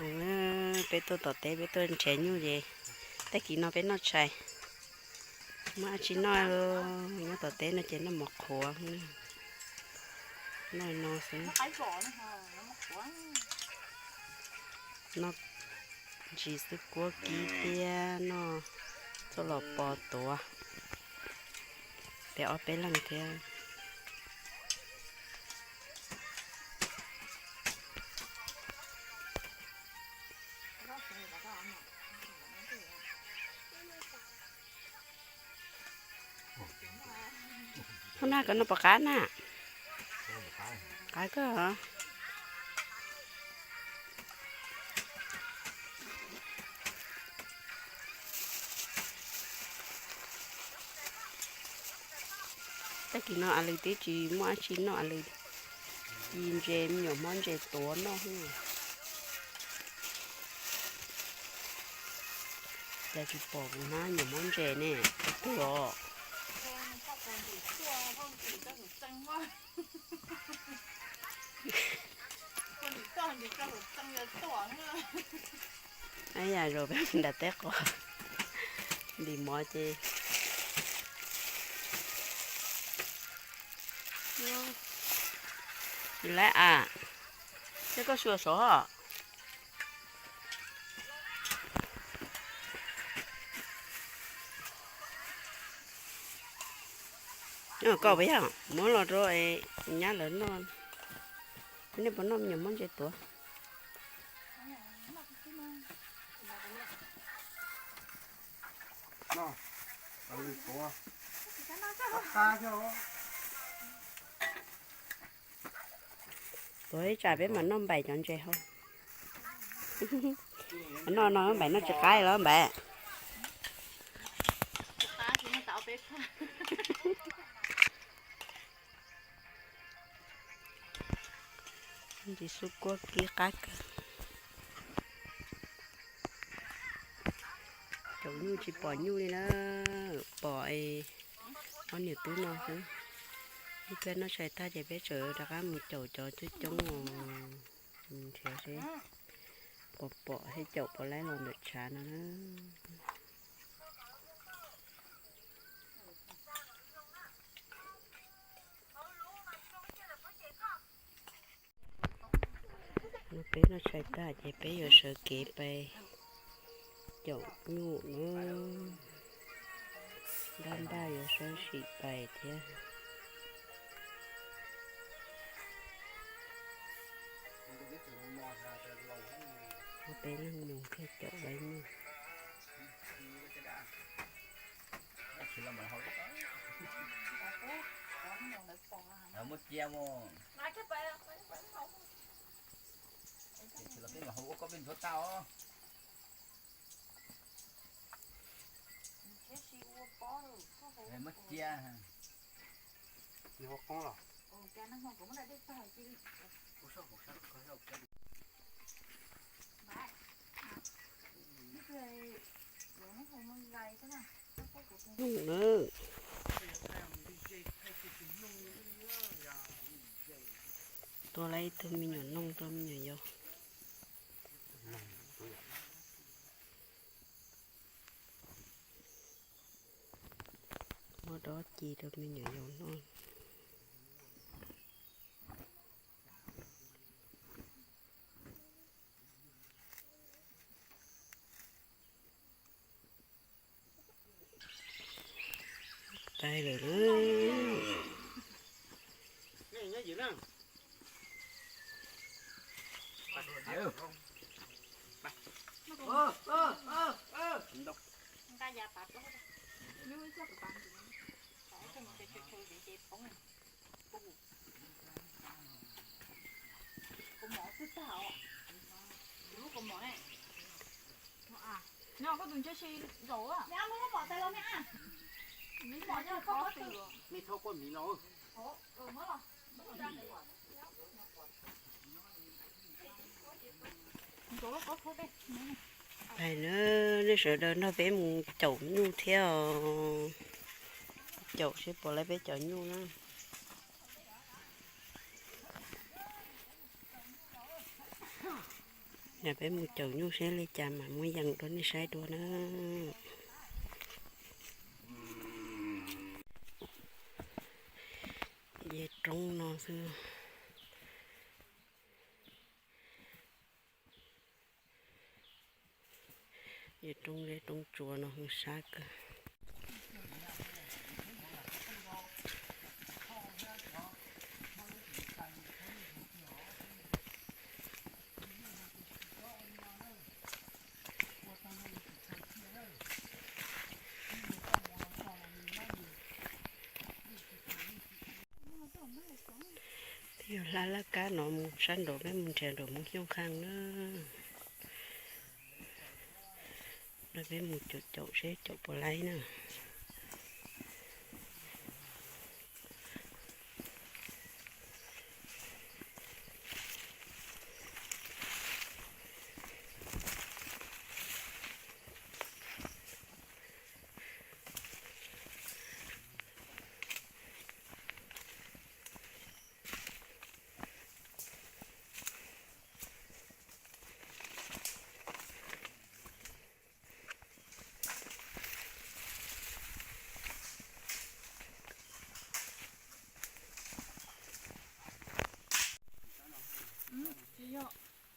Peb tuaj tom teb, peb tuaj nrhiav nyuj ces tag kis no peb noj tshais. Muaj dab tsi noj, nyob tom teb no ces noj mov qhuav, noj no xwb. Noj ntsis xwb kuab kib thiab noj txoj los pos tuav, peb ob peb leeg thiab. Hnub na koj noj puas qab na? Qab kawg. Tag kis no a lwm twb tsis muaj dab tsi noj, a lwm ci ntses, me nyuam mob ntses tuav noj. Cas tsis pom kuv hnab me nyuam mob ntses ne, tus os. Yam zaus peb nram teb qos ntim mov ces, lawm a, ces koj xyuas saud. Koj puas yog muab los rau nyab lawv noj? Nej puas noj me nyuam mob ntses tuav? Tuav ib tsam peb mam noj npaim cov ntses hauv. Noj no npaim noj tsis qab los npaim. Ntsis xub kuab kib qab kawg. Caum nyuj tsis pom nyuj li na, pom ob niam tub no xwb. Ib pliag noj tshais tag ces peb tseem rov qab mus caum cov coob coob os, nrhiav seb puas pom thiab caum puas laib los ntawm tshav no na. Peb noj tshais tag ces peb yuav sawv kev pais caum nyuj na. Npaj npaj yuav sawv sim pais thiab. Peb leeg mus thiaj caum laib nyuj. Tua lawm ib tug me nyuam noog rau me nyuam yaus. Muab dob ci rau me nyuam yaus noj. Pais lawm na. Pais na, nej sawv daws nrog peb mus caum nyuj thiab os. Caum seb puas laib peb cov nyuj na. Nim peb mus caum nyuj seb li cas mam muab yees rau nej saib dua na. Yog roob no xwb. Yog roob zeb roob tsuas no sab kawg. Twb yog hla laj kab no mus sab nraud, peb mus nrhiav nraum Hmoob Xyooj Khaj na. Los peb mus caum caum seb caum puas laib na.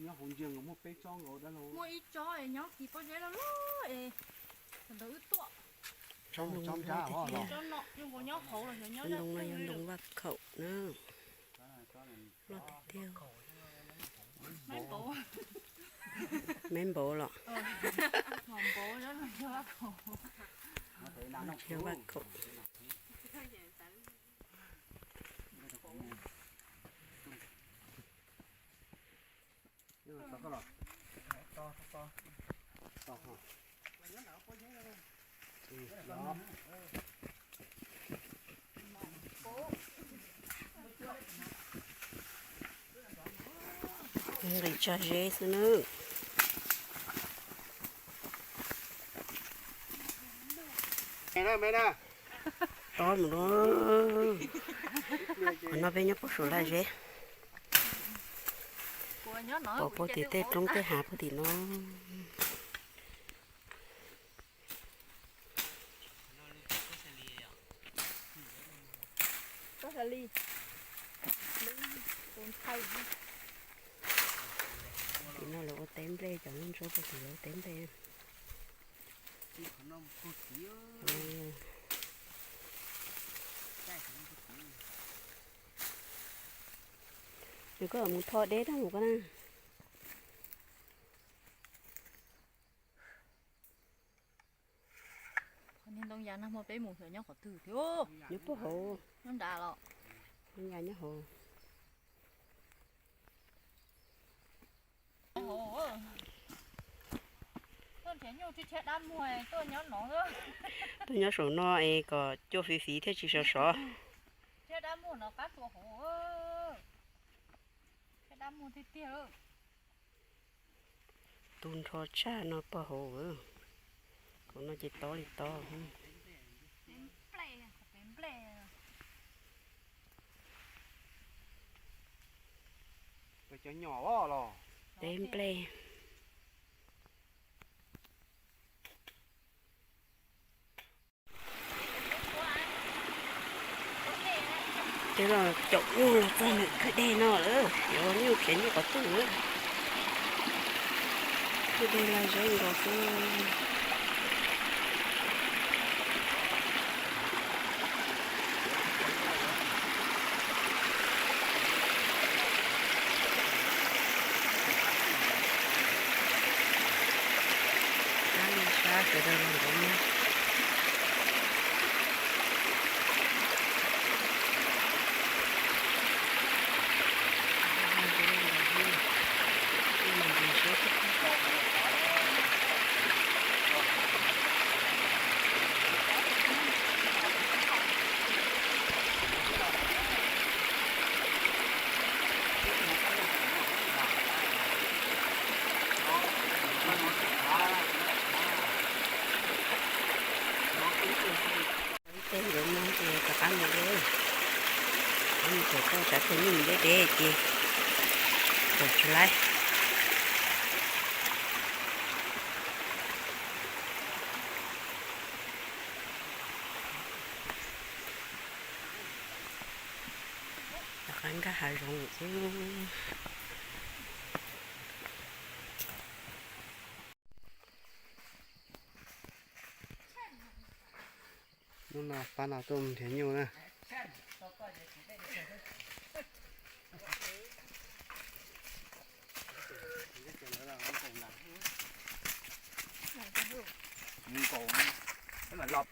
Nyob hauv ntsia nkaus muaj peb tsob nkaus dab laug. Muaj ib tsob es nyob kis pob zeb loj loj es ntawd wb tuaj. Tsob ntoo no yog ntoo vaj khaum na. Loj tiag tiag. Meb npaum los. Tsis yog vaj khaum. Nqis tsag zeb xwb na. Tob mus lawm. Qhov no peb nyob puag saum laj zeb. Pom puag tim tej roob tej hav puag tim no. Tim no lawv ua teb nplej, cov ntsuab puag tim lawv ua teb nplej. Nws koj mus tho deb rau mus koj na. Qhov niag ntoo yas no hmo peb mus xyov nyob qhov twg thiab. Nyob puag hauv. Nyob nrad los. Ntoo yas nyob hauv. Tuaj nrhiav nyuj tsis thiab dab muag tuaj nyob no. Tuaj nyob saum no es kom cua fiv fiv thiaj tsis sov sov. Thiab dab muag no qab tua hauv. Thiab dab muag tiag tiag. Tu nrho tshaj no puag hauv. Kaum no ces tob li tob. Cov nyom los teb nplej. Peb los caum nyuj los txog ntawm kwj deg no lawm, yuav nyuj khiav nyuj qhov twg lawm. Kwj deg laj zeb nkaus xwb. Sab sawv daws los nkaum no. Tej nkawd mus ces rov qab mus deb, mus txog tau tshav kawg, mus deb deb ces txog tsis laib. Pab nkag hav zoov xwb. Hnub no pab no tuaj nrhiav nyuj na. Nkaus, los,